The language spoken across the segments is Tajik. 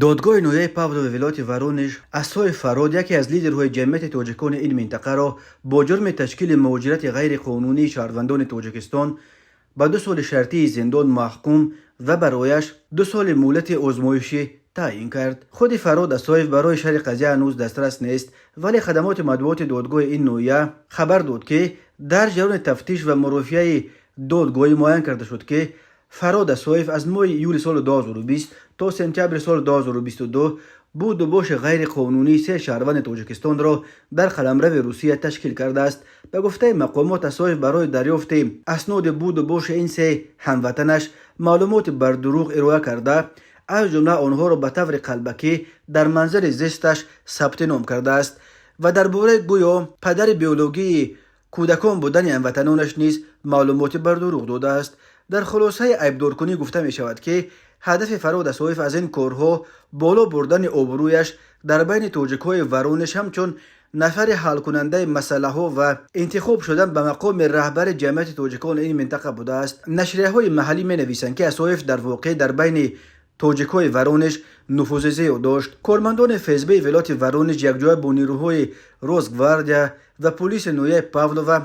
Додгоҳи ноҳияи Павлови вилояти Воронеж Асоев Фарҳод, яке аз лидерҳои ҷамъияти тоҷикони ин минтақаро бо ҷурми ташкили муҳоҷирати ғайриқонунии шаҳрвандони Тоҷикистон ба 2 соли шартии зиндон маҳкум ва барояш 2 соли муҳлати озмоишӣ таъин кард. Худи Фарҳод Асоев барои шарҳи қазия ҳанӯз дастрас нест, вале хадамоти матбуоти додгоҳи ин ноҳия хабар дод, ки дар ҷараёни тафтиш ва мурофиаи додгоҳӣ муайян карда шуд, ки Фарҳод Асоев аз моҳи июли соли 2020 то сентябри соли 2022 буду боши ғайриқонунии се шаҳрванди Тоҷикистонро дар қаламрави Русия ташкил кардааст. Ба гуфтаи мақомот, Асоев барои дарёфти асноди буду боши ин се ҳамватанаш маълумоти бардурӯғ ироа карда, аз ҷумла онҳоро ба таври қалбакӣ дар манзили зисташ сабти ном кардааст ва дар бораи гӯё падари биологии кӯдакон будани ҳамватанонаш низ маълумоти бардурӯғ додааст. Дар хулосаи айбдоркунӣ гуфта мешавад, ки ҳадафи Фарҳод Асоев аз ин корҳо боло бурдани обрӯяш дар байни тоҷикҳои Воронеж ҳамчун нафари ҳалкунандаи масъалаҳо ва интихоб шудан ба мақоми раҳбари ҷамъияти тоҷикони ин минтақа будааст. Нашрияҳои маҳаллӣ менависанд, ки Асоев дар воқеъ дар байни тоҷикҳои Воронеж нуфузи зиёд дошт. Кормандони ФСБ вилояти Воронеж якҷоя бо нерӯҳои Росгвардия ва пулиси ноҳияи Павлова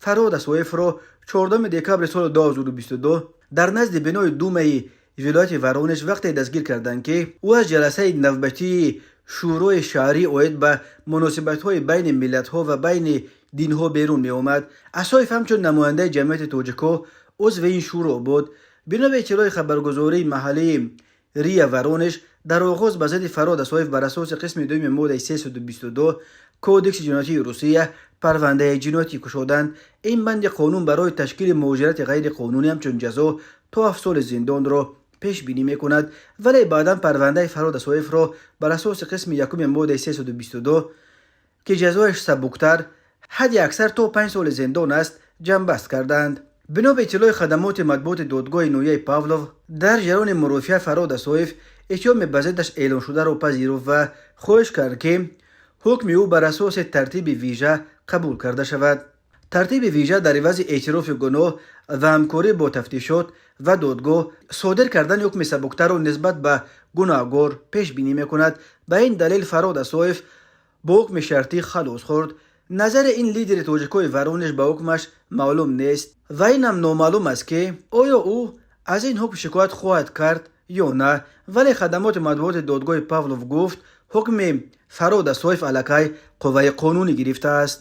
Фарҳод Асоевро 14 декабри соли 2022 дар назди бинои Думаи вилояти Воронеж вақте дастгир карданд, ки ӯ аз ҷаласаи навбатии шӯрои шаҳрӣ оид ба муносибатҳои байни миллатҳо ва байни динҳо берун меомад. Асоев ҳамчун намояндаи ҷамъияти тоҷикҳо узви ин шӯро буд. Бино ба иттилои хабаргузории маҳаллии РИА Воронеж, дар оғоз ба зидди Фарҳод Асоев бар асоси қисми дуюми моддаи 322 Кодекси ҷиноятии Русия парвандаи ҷиноятӣ кушоданд. Ин банди қонун барои ташкили муҳоҷирати ғайриқонунӣ ҳамчун ҷазо то 7 соли зиндонро пешбинӣ мекунад, вале баъдан парвандаи Фарҳод Асоевро бар асоси қисми якуми моддаи 322, ки ҷазояш сабуктар, ҳадди аксар то 5 соли зиндон аст, ҷамъбаст карданд. Бино ба иттилои хадамоти матбуоти додгоҳи ноҳияи Павлов, дар ҷараёни мурофиа Фарҳод Асоев иттиҳоми ба зиддаш эълоншударо пазируфт ва хоҳиш кард, ки ҳукми ӯ бар асоси тартиби вижа қабул карда шавад. Тартиби вижа дар ивази эътирофи гуноҳ ва ҳамкорӣ бо тафтишот ва додгоҳ содир кардани ҳукми сабуктарро нисбат ба гуноҳгор пешбинӣ мекунад. Ба ин далел Фарҳод Асоев бо ҳукми шартӣ халос хӯрд. Назари ин лидери тоҷикҳои Воронеж ба ҳукмаш маълум нест ва инам номаълум аст, ки оё ӯ аз ин ҳукм шикоят хоҳад кард ё на, вале хадамоти матбуоти додгоҳи Павлов гуфт, ҳукми Фарҳод Асоев аллакай қувваи қонунӣ гирифтааст.